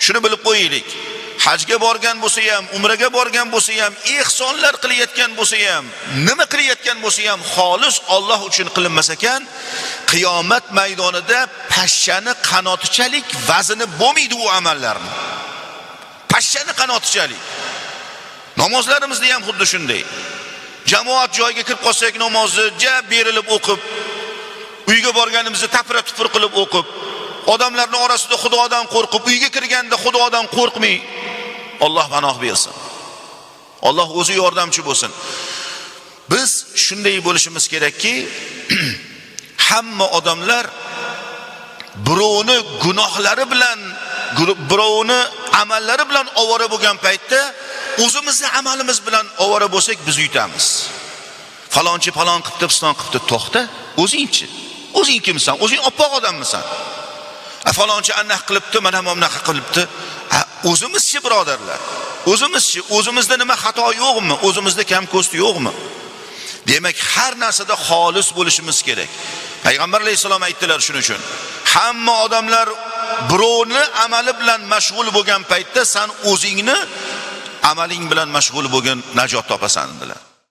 Shuni bilib qo'yaylik. Hajga borgan bo'lsa ham, umraga borgan bo'lsa ham, ehsonlar qilayotgan bo'lsa ham, nima qilayotgan bo'lsa ham xolis Alloh uchun qilinmas ekan, qiyomat maydonida pashshani qanotichalik vazni bo'lmaydi u amallarni. Pashshani qanotichalik. Namozlarimizda ham xuddi shunday. Jamoat joyiga kirib qolsak namozni ja berilib o'qib, uyga borganimizda tapira tupur qilib o'qib, odamlarning orasida Xudodan qo'rqib, uyga kirganda Xudodan qo'rqmay, Alloh panoh bersin. Alloh o'zi yordamchi bo'lsin. Biz shunday bo'lishimiz kerakki, hamma odamlar birovni gunohlari bilan, birovni amallari bilan ovora bo'lgan paytda o'zimizni amalimiz bilan ovora bo'lsak, biz yutamiz. Falonchi falon qilibdi, piston qilibdi, to'xta, o'zingchi? O'zing kimsan? O'zing oppoq odammisan? A falonchi anaq qilibdi, mana bunaqa qilibdi. O'zimizchi, birodarlar? O'zimizchi? O'zimizda nima xato yo'qmi? O'zimizda kam ko'st yo'qmi? Demak, har narsada xolis bo'lishimiz kerak. Payg'ambar alayhisalom aytdilar shuning uchun. Hamma odamlar birovni amali bilan mashg'ul bo'lgan paytda sen o'zingni amaling bilan mashg'ul bo'lgan najot topasan dedilar.